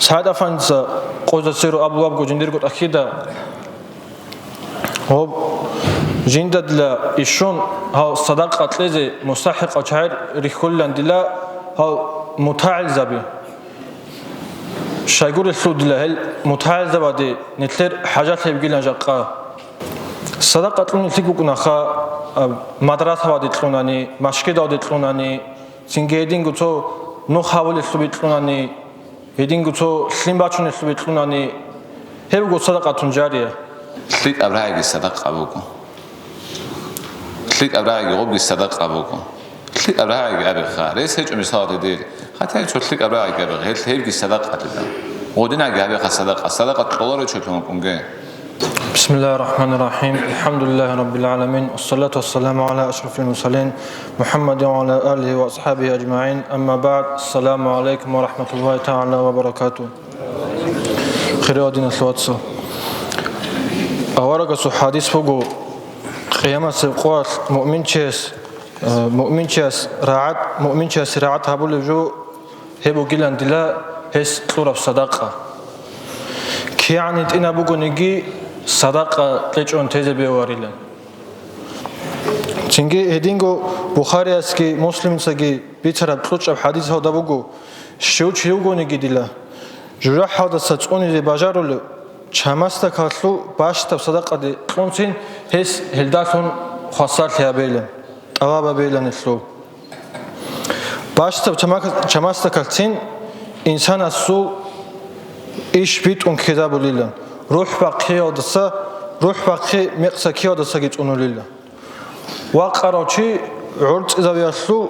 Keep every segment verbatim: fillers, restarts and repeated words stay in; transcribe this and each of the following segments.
СагӀид Афандица къойзасеру абулабго жиндирго тӀахьида, гьоб жинда дила ишун гьав садакъа кьезе мустахӀикъав чагӀи рихьулилан дила гьав мутагӀилзаби. Щайгурелъул дила гьел мутагӀилзабаде нилъер хӀажат гьебгилан жакъа. Садакъа кьун нилъги букӀунаха, а, мадрасабаде кьунани, машгидалде кьунани, цинги гьединго цо нух гьабулелъул бикьунани, гьединго цо лъим бачунелъул бикьунани, гьеб буго садакъатун жария. ЛъикӀаб рагӀиги садакъа буго. ЛъикӀаб рагӀиги гъобги садакъа буго. ЛъикӀаб рагӀиги абеха, рес гьечӀо мисалалде дир. ХатӀа цо лъикӀаб рагӀиги абеха, гьел гьебги садакъа дида. Гъодинаги абеха садакъа, садакъа кьоларо чолъун вукӀунге. بسم الله الرحمن الرحيم. الحمد لله رب العالمين. والصلاة والسلام على أشرف المرسلين محمد وعلى آله وأصحابه أجمعين. أما بعد. السلام عليكم ورحمة الله تعالى وبركاته. Хириял диналъул вацал. Аварагасул хадис буго, къиямасеб къоялъ муъминчияс, э, муъминчияс рагӀат, муъминчиясе рагӀат гьабулеб жо гьеб бугилан дила гьес кьураб садакъа. КигӀан гьитӀинаб бугониги, садакъа кьечӀон тезе бегьуларилан. Цинги гьединго Бухариясги Муслимицаги бицараб кьучӀаб хадис гьавда буго, щив чи вугониги дила, жужахӀалдаса цӀунизе бажарулев, чамасдакалъул бащдаб садакъаде кьунцин гьес гьелдалъун хвасарлъи гьабейилан, тӀалаб гьабейилан гьелъул. Бащдаб чамак-, чамасдакалъцин инсанасул иш битӀун ккезабулилан, рухӀ бахъиялдаса, рухӀ бахъи мекъса ккиялдасаги цӀунулила. Вакъарав чи гӀорцӀизавиялъул,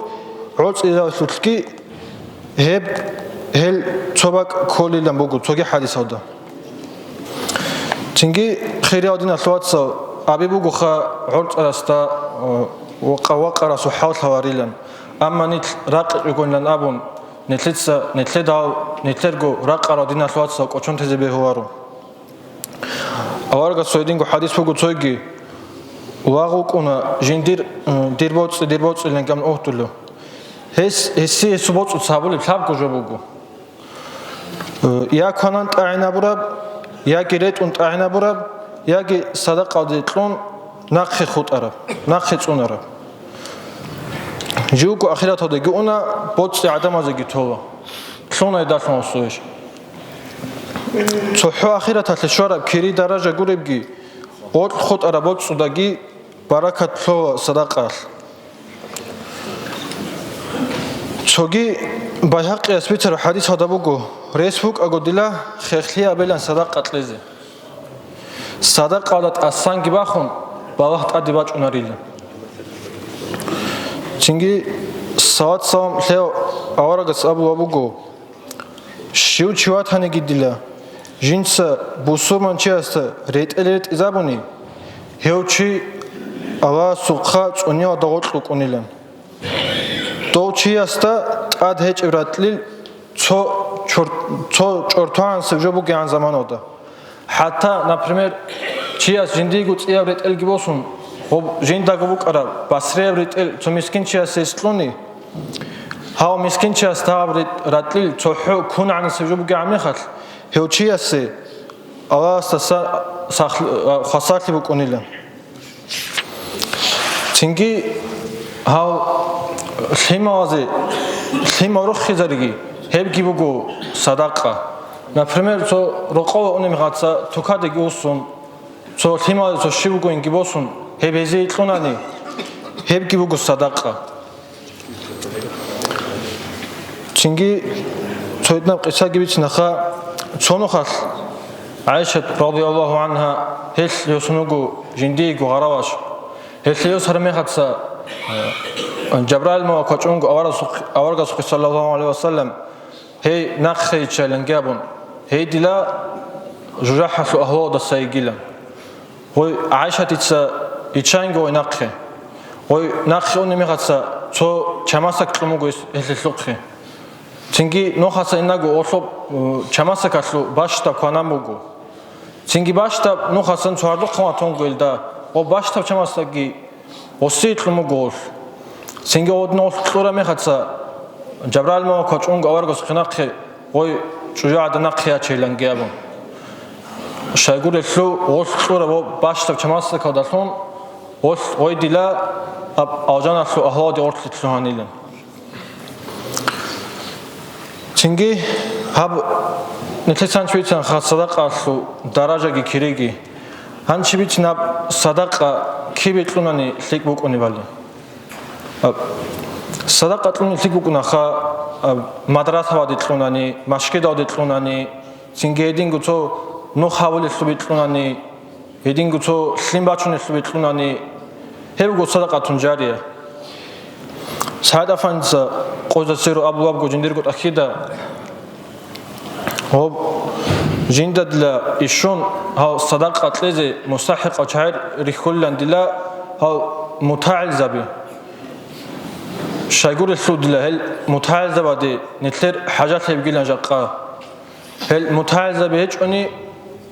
гӀорцӀизавиялъулъги гьеб, гьел цо бакӀ кколилан буго цоги хадисалда. Цинги, хириял диналъул вацал, аби бугоха гӀорцӀарасда, э, вакъа-, вакъарасул хӀал лъаларилан. Амма нилъ ракъикъ йигонилан абун, нилъеца, нилъедал, нилъерго ракъарал диналъул вацал кӀочон тезе бегьуларо. Аварагасул гьединго хадис буго цойги: «Вагъ вукӀуна жиндир, э, дир боцӀи, дир боцӀилан гьабун угьдулев». Гьес, гьесие гьесул боцӀуца гьабулеб лъабго жо буго. Э, я кванан тӀагӀинабураб, яги ретӀун тӀагӀинабураб, яги садакъалде кьун нахъе хутӀараб, нахъе цӀунараб. Живго ахираталдеги уна, боцӀи гӀадамазеги тола. Лъуна гьедалъун гьесул иш. ЦохӀо ахираталъе щвараб кири даража гуребги, гъоркь хутӀараб боцӀудаги баракат лъола садакъаялъ. Цоги Байгьакъияс бицараб хадис гьалда буго: «Рес букӀаго дила хехлъи гьабилан садакъа кьезе. Садакъаялда тӀасанги бахун, балагь тӀаде бачӀунарила». Цинги салат-салам лъев аварагас абула буго: «Щив чи ватаниги дила, жинца бусурманчиясда ретӀел ретӀизабуни, гьев чи Аллагьасул хъа цӀуниял дагъоркь вукӀунилан. Дов чиясда тӀад гьечӀеб ратӀлил цо чор-, цо чӀортогӀансеб жо бугегӀан заманалда». ХӀатта, например, чияс жиндиего цӀияб ретӀелги босун, гъоб жиндаго букӀараб басрияб ретӀел цо мискинчиясе кьуни, гьав мискинчиясда гьаб ре-, ратӀлил цохӀо кунгӀанасеб жо бугеб мехалъ, гьев чиясе Аллагьасда са-, сахл-, а, хвасарлъи букӀунила. Цинги гьав лъималазе, лъимал руххизариги, гьебги буго садакъа. Например, цо рокъове унеб мехалъ тукадеги уссун, цо лъималазе цо щиб бугониги босун, гьеб гьезие кьунани, гьебги буго садакъа. Цинги цо гьитӀинаб къисаги бицинаха, цо нухалъ ГӀайшат, радияллагьу гӀангьа, гьелъ гьесун вуго жиндиего гъараваш. Гьелъие гьесул мехалъ, э, Жабраил малаик вачӀунго аварагасухъ-, аварагасухъе, саллаллагьу гӀалайгьи ва саллам, гьей нахъе йиччайилан абун, гьей дила жужахӀалъул агьлуялдаса йигилан. Гъой ГӀайшатица йиччанги гъой нахъе. Гъой нахъе унеб мехалъ цо чамасдак кьун буго гьес гьелъулъухъе. Цинги нухалъ инаго гъолъоб, э, чамасдакалъул бащдаб кванан буго. Цинги бащдаб нухалъ цо гьардухъан ватун вуго гьелда, гъо бащдаб чамасдакги гъосие кьун буго гъолъ. Цинги гъодин гъолъ кьураб мехалъ Жабраил малаик вачӀунго аварагасухъе нахъе, гъой чӀужугӀадан нахъе ячейиланги абун. Щайгурелъул гъолъ кьураб ва бащдаб чамасдакалдалъун гъолъ гъойдила аб-, алжаналъул агьлуялде гъорлъе лъугьанилан. Цинги гьаб нилъеца гьанчи бицанха садакъалъул даражаги кириги. Гьанчи бицин гьаб садакъа кибе кьунани лъикӀ букӀунебали. Гьаб садакъа кьуни лъикӀ букӀунаха, гьаб мадрасаялде кьунани, машгидалде кьунани, цинги гьединго цо нух гьабулелъубе кьунани, гьединго цо лъим бачунелъубе кьунани, гьеб буго садакъатун жария. СагӀид Афандица къойзасеру абулеб буго жиндирго тӀахьида, гьоб жинда дила ишун гьав садакъа кьезе мустахӀикъав чагӀи рихьулилан дила гьав мутагӀилзаби. Щайгурелъул дила гьел мутагӀилзабаде нилъер хӀажат гьебгилан жакъа. Гьел мутагӀилзаби гьечӀони,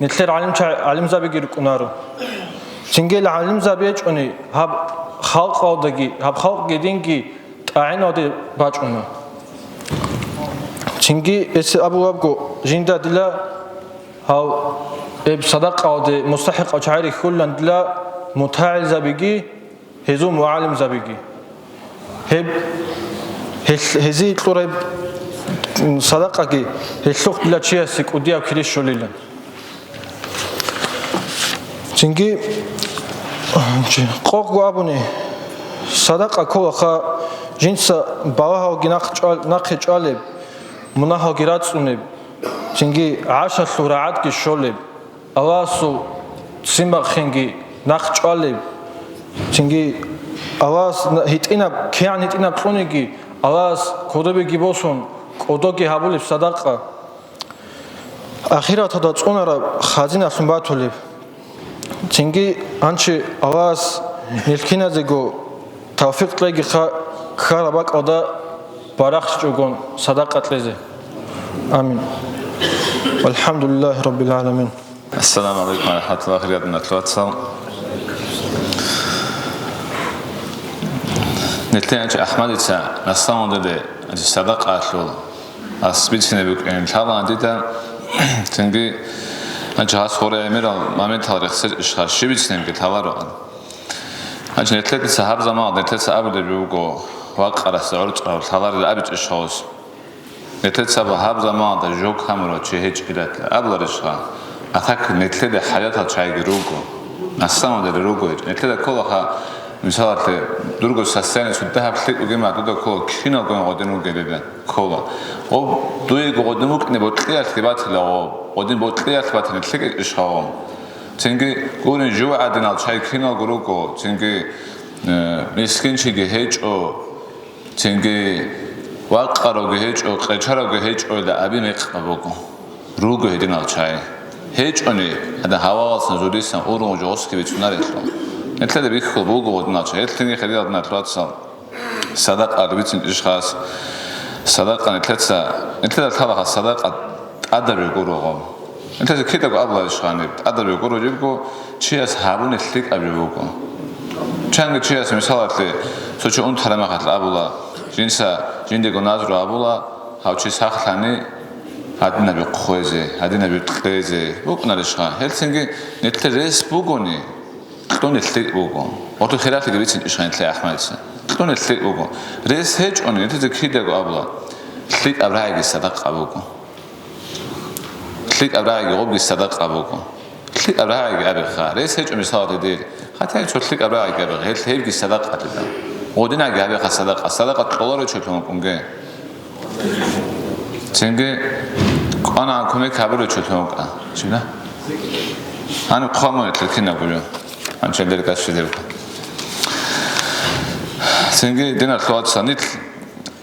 нилъер гӀалимча-, гӀалимзабиги рукӀунаро. Цинги гьел гӀалимзаби гьечӀони, гьаб халкъалдаги, гьаб халкъги динги тӀагӀиналде бачӀуна. Цинги эсе абулеб буго жинда дила гьав эб садакъаялде мустахӀикъав чагӀи рихьулилан дила мутагӀилзабиги, гьезул мугӀалимзабиги. Гьеб, гьел-, гьезие кьураб, м, садакъаги гьелъухъ дила чиясе кӀудияб кири щолилан. Цинги, чи-, къокъго абуни, садакъа кколаха жинца балагьалги нахъ чӀвал-, нахъе чӀвалеб, мунагьалги рацӀцӀунеб, цинги гӀашалъул рагӀадги щолеб. Аллагьасул ццин бахъинги нахъ чӀвалеб, цинги Аллагьас на-, гьитӀинаб, кигӀан гьитӀинаб кьуниги, Аллагьас кодобеги босун, кӀодоги гьабулеб садакъа, ахираталда цӀунараб хазиналъун батулеб. Цинги гьанчи Аллагьас нилъ киназего тавфикъ кьеги хъа-, ккараб бакӀалда барахчичӀогон садакъа кьезе. Амин. Валхамдулиллагьи раббил гӀаламин. Ассаламу гӀалайкум ва рахӀматуллагь, хириял диналъул вацал. Нилъее гьанчи АхӀмадица, на самом деле, гьанчи садакъаялъул ас бицине букӀин лъалаан дида, цинги гьанчи гьас гъоре гӀемерал моментал рехсечӀищха, щиб бицинебги лъалароан. Гьанчи нилъеца гьаб заман, нилъеца абулеб буго, вакъарас гӀорцӀарав лъаларел абичӀищ гьос. Нилъеца гьаб заманалда жо камурав чи гьечӀилатла абуларищха, а так нилъеда хӀажатал чагӀиги руго. На самом деле руго гьечӀ. Нилъеда кколаха, мисалалъе, дурго состояние цо дагьаб лъикӀ бугеб мехалъ дуда ккола киналгоян гъодин ругеб бебе ккола. Гъоб дуего гъодин букӀине бокьиялъе батила гъоб, гъодин бокьиялъе батани лъикӀ гьечӀищха гъоб. Цинги гурин жугьутӀинал чагӀи киналго руго, цинги, э, мискинчиги гьечӀо. Цинги вакъаравги гьечӀо, къечаравги гьечӀойила аби мекъаб буго. Руго гьединал чагӀи. ГьечӀони, гьадин гьаваласан, зудисан, ургъун жо гъосги бицунарелъул. Нилъеда бихьул буго гьединал чагӀи. Гьелъинги хириял диналъул вацал, садакъа бицинчӀищ хас. Садакъа нилъеца, нилъеда лъалаха садакъа тӀадаб гуро гъо. Нилъеца кидаго абуларищ гьаниб, тӀадаб гуро жибго, чияс гьабуни лъикӀаб жо буго. Чанги чияс, мисалалъе, цо чи унтараб мехалъ абула, жинца жиндего назру абула, гьав чи сахлъани, гьадинаби хъвезе, гьадинаби кьезе букӀунарищха? Гьелцинги нилъер рес бугони, кьуни лъикӀ буго. Гъоркье хиралъиги бицинчӀищха нилъее АхӀмадица? Кьуни лъикӀ буго. Рес гьечӀони, нилъеца кидаго абула, лъикӀаб рагӀиги садакъа буго. ЛъикӀаб рагӀиги гъобги садакъа буго. ЛъикӀаб рагӀиги абеха, рес гьечӀо мисалалъе дир. Хатаги цо лъикӀаб рагӀиги абеха, гьел гьебги садакъа дида. Гъодинаги гьабеха садакъа, садакъа кьоларев чи лъун вукӀунге. Цинги кӀванагӀан кумек гьабурев чи лъун вукӀа. Чина? Гьаниб хъван мун гьел кинабго жо. Гьанчи гьел деркӀас щиб буго. Цинги диналъул вацал, нилъ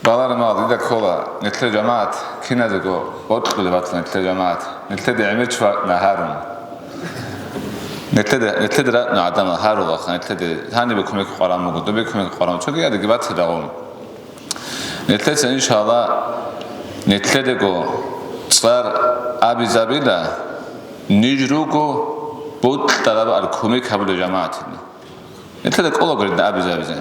балараб мехалъ дида ккола, нилъер жамагӀат киназего бокьулеб батана, нилъер жамагӀат. Нилъеде гӀемер чи вукӀана гьарун. Нилъеде, нилъеде ракӀна гӀадамал гьарулаха, нилъеде гьанибе кумек къваран буго, добе кумек къваран буго, цогиязеги батила гъо. Нилъеца, иншалла, нилъедего цӀар абизабила, ниж руго бокьараб ар кумек гьабулел жамагӀатилан. Нилъеда кӀолаго гьедин абизе-абизе.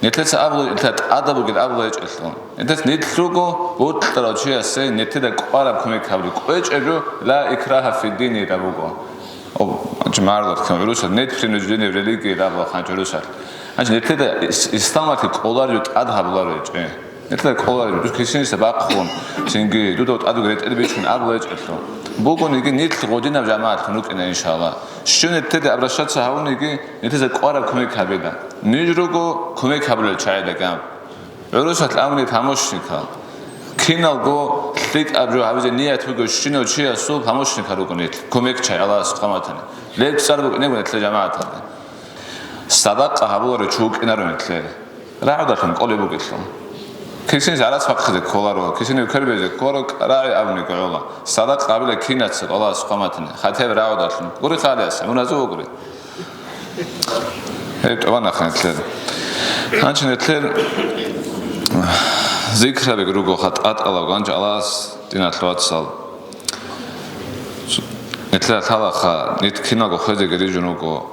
Нилъеца абула, нилъеда тӀада бугел абула гьечӀелъул. Нилъеца нилъ руго, бокьарав чиясе нилъеда кӀвараб кумек гьабулеб, кӀвечӀеб жо, ла икрагьа фиддини абун буго. О, гьанчи маралъ ккан гӀурусат, нет принуждения в религии абула гьанчи гӀурусат. Гьанчи нилъеда ис-, исламалъе кӀолареб жо тӀад гьабуларо гьечӀо. Нилъеда кӀолареб жо, дус кисиниса бахъун, цинги дуда тӀад бугел ретӀел бичун абула гьечӀелъул. Бугониги нилъ гъодинаб жамагӀатлъун рукӀина, иншаллагь. Щив нилъеда обращаться гьавуниги, нилъеца кӀвараб кумек гьабила. Ниж руго кумек гьабулел чагӀида гьаб. ГӀурусалъ абуни помощникал. Киналго лъикӀаб жо гьабизе ният бугев щинав чиясул помощникал руго нилъ, кумекчагӀи Аллагьасул къаматани. Леб цӀар букӀинего нилъер жамагӀаталде. Садакъа гьабуларев чи вукӀинаро нилъер. РагӀудалъун кӀолеб бугелъул. Кисин гӀарац бахъизе кколаро, кисин квербезе кколаро, рагӀи абуни гӀола. Садакъа гьабила кинаца Аллагьасул къаматани. Хатеб рагӀудалъун. Гури халияс, муназу вугури. Гьеб тӀубан ахъа нилъер. Гьанчи нилъер зикрабиги руго, хатӀатӀалаб гьанчи Аллагьас диналъ вацал. Нилъер лъалаха, нилъ киналго хвезеги рижун руго.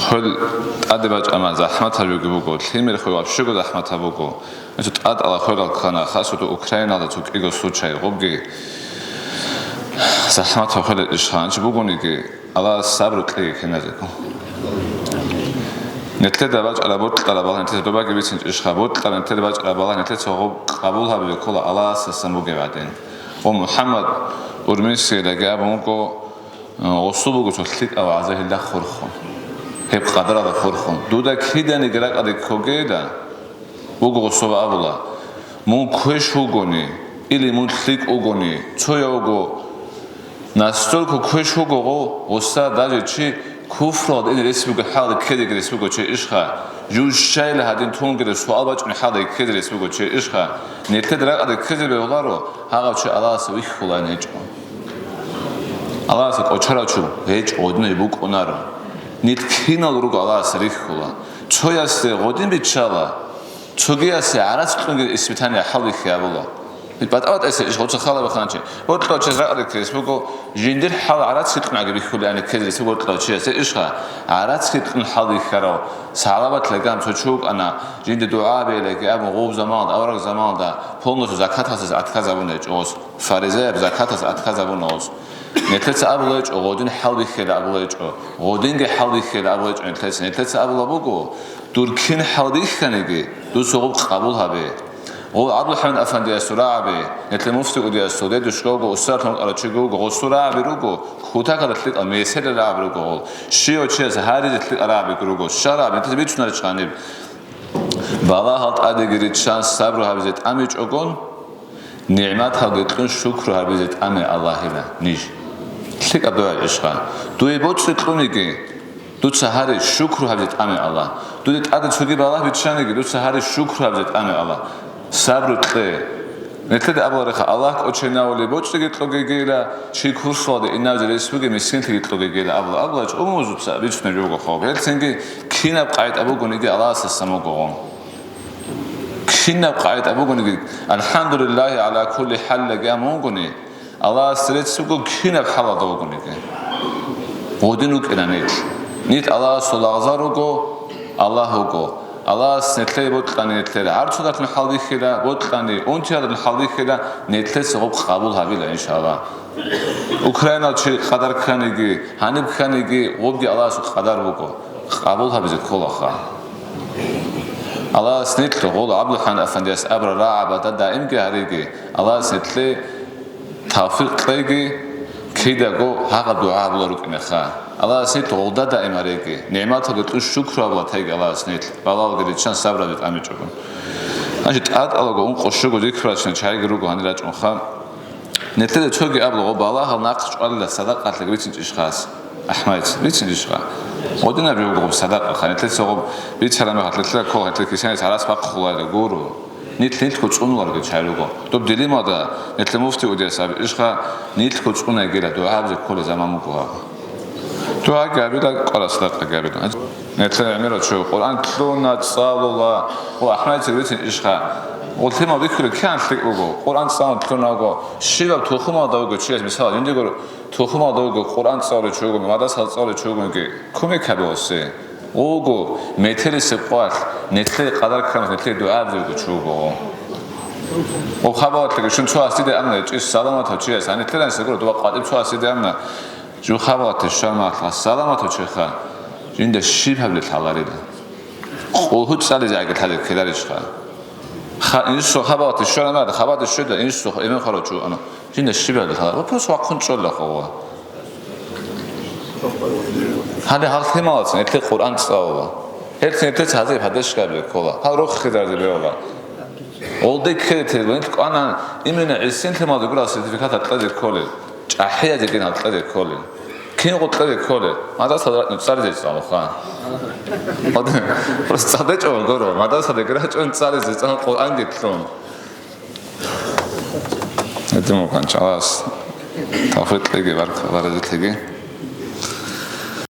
Хвел тӀаде бачӀана, захӀматабиги буго, лъимер хвел вообще-го захӀматаб буго. Гьесул тӀатӀала хвелал ккана, хасго Украиналда цо кӀиго случай, гъобги захӀматаб хвел иш гьанчи бугониги, Аллагьас сабру кьеги киназего. Нилъеда бачӀараб бокьараб балагь нилъеца добаги бицинчӀищха, бокьараб нилъеда бачӀараб балагь нилъеца гъоб къабул гьабизе ккола Аллагьасдасан бугеб гӀадин. О, МухӀаммад Урмисиедаги абун буго, гъосул буго цо лъикӀав гӀаза гьелда хурхун. Гьеб къадаралда хурхун. Дуда киданиги ракӀалде ккогейда, буго гъосул абула, мун квеш вугони, или мун лъикӀ вугони, цояв вуго, настолько квеш вугого, гъоса даже чи куфралда ине рес буго хӀалда ккезеги рес буго чи ишха, жуз щайила гьадин тунгила суал бачӀуни хӀалда ккезе рес буго чи ишха, нилъеда ракӀалде ккезе бегьуларо, гьагъав чи Аллагьасда вихьулайин гьечӀо. Аллагьасда кӀочарав чи гьечӀо, гъодинав букӀунаро. Нилъ кинал руго Аллагьасда рихьула. Цоясде гъодин биччала, цогиясе гӀарац кьунги испытание хӀалбихьи абула. БатӀа-батӀасе иш гъоца хала баханчи. Бокьав чияс ракӀалде ккезе рес буго, жиндир хӀал гӀарац кьунаги бихьулаани ккезе рес буго бокьав чиясе ишха, гӀарац кьун хӀалбихьарав, салават лагам цо чи вукӀана, жинда дугӀа бейлаги абун гъуб заманалда, авараг заманалда полностью закаталдаса отказ абуна гьечӀо гъос. Фаризаяб закаталдаса отказ абуна гъос. Нилъеца абула гьечӀо, гъодин хӀалбихьила абула гьечӀо. Гъодинги хӀалбихьила абула гьечӀо нилъеца. Нилъеца абула буго, дур кин хӀалбихьаниги, дуца гъуб къабул гьабе. Гъов ГӀабдулхӀамид афандиясул рагӀаби, нилъер муфти кӀудиясул, дедушкавго, устарлъун вукӀарав чиги вуго, гъосул рагӀаби руго, кутакалда лъикӀал месела рагӀаби руго гъол. Щивав чияс гьаризе лъикӀал рагӀабиги руго. Щал рагӀаби, нилъеца бицунарищ гьаниб. Балагьал тӀадеги риччан сабру гьабизе тӀамичӀогон, нигӀматалги кьун шукру гьабизе тӀаме Аллагьила ниж. ЛъикӀаб дугӀа ишха. Дуе боцӀи кьуниги, дуца гьари шукру гьабизе тӀаме Аллагь. Дуде тӀаде цоги балагь биччаниги, дуца гьари шукру гьабизе тӀаме Аллагь. Сабру кье. Нилъеда абулареха, Аллагь кӀоченавули боцӀиги кьогегийила, чи курсалде инавзе рес бугеб мискинлъиги кьогегийила абула. Абулач умумузуца бицунеб буго хоб. Гьелцинги кинаб къагӀида бугониги Аллагьасдасан бугогъун. Кинаб къагӀида бугониги, «АлхӀамдулиллагьи гӀала кулли хӀаллаги» амун вугони, Аллагьас рецц буго кинаб хӀалалда вугониги. Гъодин вукӀина нилъ. Нилъ Аллагьасул лагъзал руго, Аллагь вуго. Аллагьас нилъее бокьани нилъер гӀарцудалъун хӀалбихьила, бокьани унтиялдалъун хӀалбихьила, нилъеца гъоб къабул гьабила, иншаллагь. Украинал чи къадар кканиги, гьаниб кканиги, гъобги Аллагьасул къадар буго. Къабул гьабизе кколаха. Аллагьас нилъ гъола ГӀабдулхӀан афандияс абра рагӀабада даимги гьариги, Аллагьас нилъе тавфикъ кьеги, кидаго гьагъаб дугӀа гьабула рукӀинеха. Аллагьас нилъ гъолда даим гьариги, нигӀматалги кьун шукру гьабула тайги Аллагьас нилъ, балалги риччан сабраби тӀамичӀого. Значит, тӀатӀалаго ункъо щуго зикру рачӀунел чагӀиги руго гьанир рачӀунха. Нилъеда цоги абула, гъоб балагьал нахъ чӀвалила садакъалъа бицинчӀищ хас. АхӀмайц, бицинчӀищха. Гъодинаб жо буго гъоб садакъаха. Нилъеца гъоб бицараб мехалъ, нилъеда ккола, нилъер кисаница гьарас бахъуларила гуро. Нилъ нилъго цӀунуларги чагӀи руго. Доб дилималда нилъер муфти удияс абичӀищха, нилъго цӀунайгила дугӀабизе кколеб заман буго гьаб. ДугӀаги гьабила, кӀвараб садакъаги гьабила. Нилъер гӀемерал чи Къуръан лъуна, цӀалула, ва ахӀмадицаги бицин ишха. Гъуллъимал бихьулеб кигӀан лъикӀ буго, Къуръан цӀалун лъуна вуго, щибаб тухумалда вуго чияс, мисал, жиндиего тухумалда вуго, Къуръан цӀалулев чи вуго, мадрасал цӀалулев чи вугониги, кумек гьабе гъосе. Уго, метерисеб къвалъ, нилъее къадар кканас, нилъее дугӀа абизе вуго чи вуго. О, хабалалъеги щун цо гьасида амна гьечӀис саламатав чияс, гьанилъеранса гуро дуба къватӀиб цо гьасида амна, жо хабалалъе щван малъа, саламатав чеха, жинда щиб гьабилеб лъаларила? Къулгьу цӀализе гӀаги лъазе ккеларищха? Ха-, инсу хабалалъе щвана мада, хабалалъе щведа, инсу эмен хварав чу ана. Жинда щиб гьабилеб лъаларила? Вопрос вахъун чӀола хъова. Гьале гьал лъималацин гьелъе Къуръан цӀалула. Гьелъин гьелъеца гьазие падешлъи гьабизе ккола. Гьал рохидаразе бегьула. Гъолде ккезе тела, гьел кӀвана именно гӀисин лъималазда гурал сертификат гьаркьазе кколел, чӀахӀиязе кӀин гьаркьазе кколел. Кин гъоркьазе кколел? Мадрасалда рачӀун цӀализе цӀалуха. Просто цӀалдечӀого гуро, мадрасалда рачӀун цӀализе цӀалун Къуръанги лъун. Гьедин вукӀан чӀалас тавфикъ кьеги баркалла разилъеги.